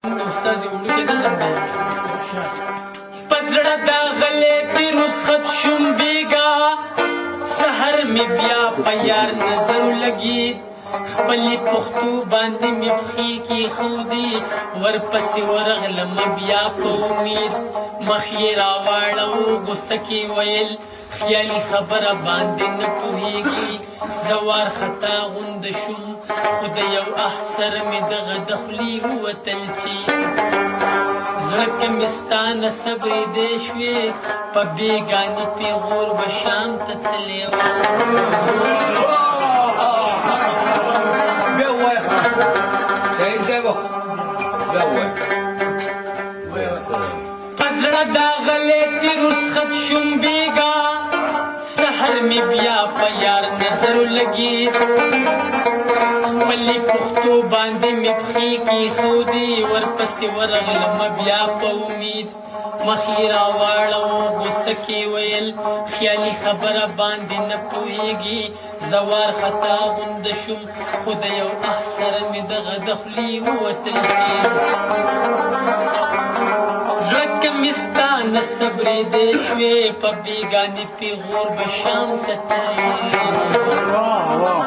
استاد وړوکی نظم دی. په زړه دا غلطي رخصت شوم، بیګا سحر مې بیا په یار نظر لګید، خپلې پښتو باندې مې پښې کېښودې، ورپسې ورغلم بیا په امید. مخ یې راواړو، غوسه کې ویل خیالي خبره باندې نه پوهېږي. زه وارخطا غوند شوم، خو د یو اه سره مې دغه د خولې ووتل چې زړه کې مې ستا نه صبرېدی شوې، په بېګاني پیغور به شام ته تللی وم. بیا ووایه شاهین صاحب، بیا ووایه. په زړه دا غلطي رخصت شوم، بیګا سحر مې بیا په یار نظر لګید، خپلې پښتو باندې مې پښې کېښودې، ورپسې ورغلم بیا په امید. مخ یې راواړو، غوسه کې ویل خیالي خبره باندې نه پوهېږي. زه وارخطا غوند شوم، خو د یو اه سره مې دغه د خولې ووتل چې زړه کې مې ستا نه صبرېدی شوې، په بېګاني پیغور به شام ته تللی. واه واه.